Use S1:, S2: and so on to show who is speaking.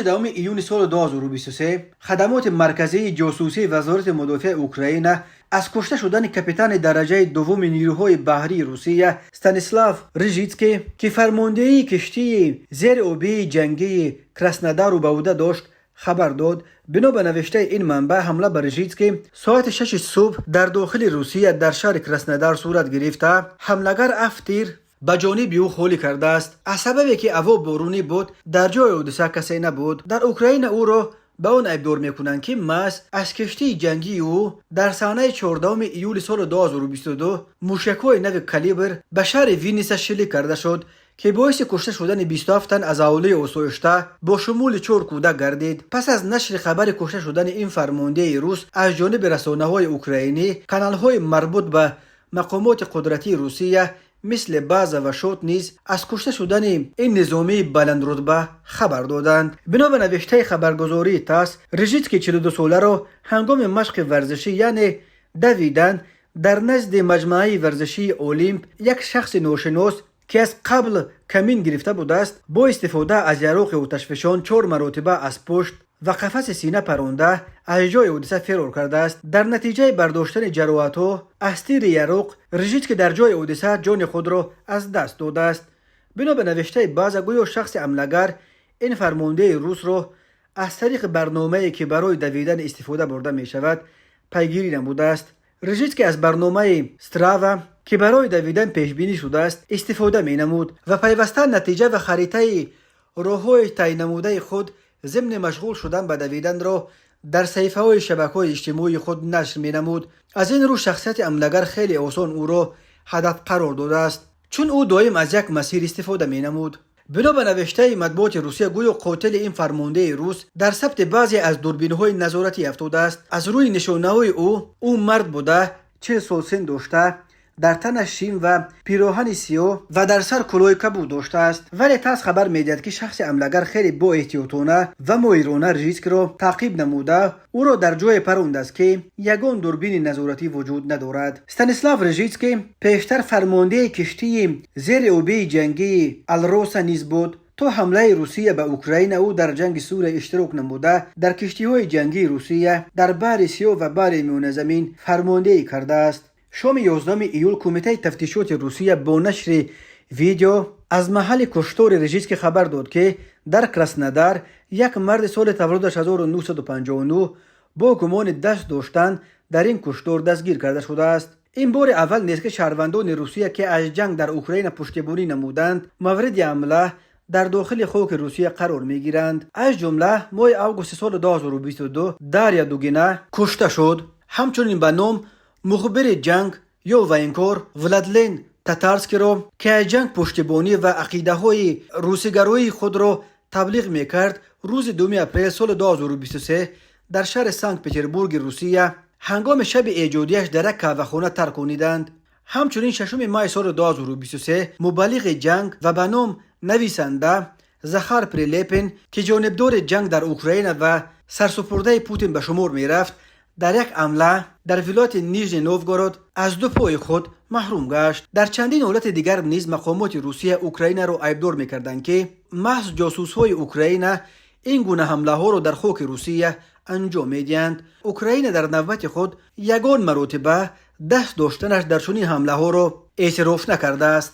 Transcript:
S1: Рӯзи 10 июни соли 2023 хадамоти марказии ҷосусии Вазорати мудофиаи Украина аз кушта шудани капитани дараҷаи дуввуми нирӯҳои баҳрии Русия Станислав Рижитский, ки фармондеҳии киштии зериобии ҷангии Краснодару ба ӯҳда дошт, хабар дод. Бино ба навиштаи ин манбаъ, ҳамла ба Рижитский соати 6 субҳ дар дохили Русия, дар шаҳри Краснодар сурат гирифта, ҳамлагар ҳафт тир ба ҷониби ӯ холӣ кардааст. Аз сабабе ки ҳаво боронӣ буд, дар ҷои ҳодиса касе набуд. Дар Украина ӯро ба он айбдор мекунанд, ки маҳз аз киштии ҷангии ӯ дар санаи 14 июли соли 2022 мушакҳои нави Калибр ба шаҳри Винниса шилик карда шуд, ки боиси кушта шудани 27 тан аз аҳолии осоишта бо шумули чор кӯдак гардид. Пас аз нашри хабари кушта шудани ин фармондеҳи рус аз ҷониби расонаҳои украинӣ, каналҳои марбут ба мақомоти қудратии Русия, мисли База ва Шот, низ аз кушта шудани ин низомии баландрутба хабар доданд. Бино ба навиштаи хабаргузории ТАСС, Рижитский 42-соларо ҳангоми машқи варзишӣ, яъне давидан, дар назди маҷмӯаи варзишии Олимп як шахси ношинос, ки аз қабл камин гирифта будааст, бо истифода аз яроқи оташфишон чор маротиба аз пушт ва қафаси сина паронда, аз ҷои ҳодиса фирор кардааст. Дар натиҷаи бардоштани ҷароҳатҳо аз тири яроқ Рижитский дар ҷои ҳодиса ҷони худро аз даст додааст. Бино ба навиштаи База, гӯё шахси ҳамлагар ин фармондеҳи русро аз тариқи барномае, ки барои давидан истифода бурда мешавад, пайгирӣ намудааст. Рижитский аз барномаи Страва, ки барои давидан пешбинӣ шудааст, истифода менамуд ва пайваста натиҷа ва харитаи роҳҳои тай намудаи худ зимни машғул шудан ба давиданро дар саҳифаҳои шабакаҳои иҷтимоии худ нашр менамуд. Аз ин рӯ шахсияти ҳамлагар хеле осон ӯро ҳадаф қарор додааст, чун ӯ доим аз як масир истифода менамуд. Бино ба навиштаи матбуоти Русия, гӯё қотили ин фармондеҳи рус дар сабти баъзе аз дурбинҳои назоратӣ афтодааст. Аз рӯи нишонаҳои ӯ, ӯ мард буда, 40 сол син дошта, дар танаш шим ва пироҳани сиёҳ ва дар сар кулоҳи кабуд доштааст. Вале ТАСС хабар медиҳад, ки шахси ҳамлагар хеле боэҳтиётона ва моҳирона Рижитскиро таъқиб намуда, ӯро дар ҷое парондааст, ки ягон дурбини назоратӣ вуҷуд надорад. Станислав Рижитский пештар фармондеҳи киштии зериобии ҷангии Алроса низ буд. То ҳамлаи Русия ба Украина ӯ дар ҷанги Сурия иштирок намуда, дар киштиҳои ҷангии Русия дар Баҳри Сиёҳ ва Баҳри Миёназамин фармондеҳӣ кардааст. Шоми 11 июл Кумитаи тафтишоти Русия бо нашри видео аз маҳалли куштори Рижитский хабар дод, ки дар Краснодар як марди соли таваллудаш 1959 бо гумони даст доштан дар ин куштор дастгир карда шудааст. Ин бори аввал нест, ки шаҳрвандони Русия, ки аз ҷанг дар Украина пуштибонӣ намуданд, мавриди ҳамла дар дохили хоки Русия қарор мегиранд. Аз ҷумла моҳи августи соли 2022 Дарья Дугина кушта шуд. Ҳамчунин ба ном мухбири ҷанг ё военкор Владлен Татарскиро, ки аз ҷанг пуштибонӣ ва ақидаҳои русигароии худро таблиғ мекард, рӯзи 2 апрел соли 2023 дар шаҳри Санкт Петербурги Русия ҳангоми шаби эҷодияш дар як қаҳвахона таркониданд. Ҳамчунин 6 май соли 2023 мубаллиғи ҷанг ва ба ном нависанда Захар Прилепин, ки ҷонибдори ҷанг дар Украина ва сарсупурдаи Путин ба шумор мерафт, дар як ҳамла дар вилояти Нижний Новгород аз ду пои худ маҳрум гашт. Дар чандин ҳолати дигар низ мақомоти Русия Украинаро айбдор мекарданд, ки маҳз ҷосусҳои Украина ин гуна ҳамлаҳоро дар хоки Русия анҷом медиҳанд. Украина дар навбати худ ягон маротиба даст доштанаш дар чунин ҳамлаҳоро эътироф накардааст.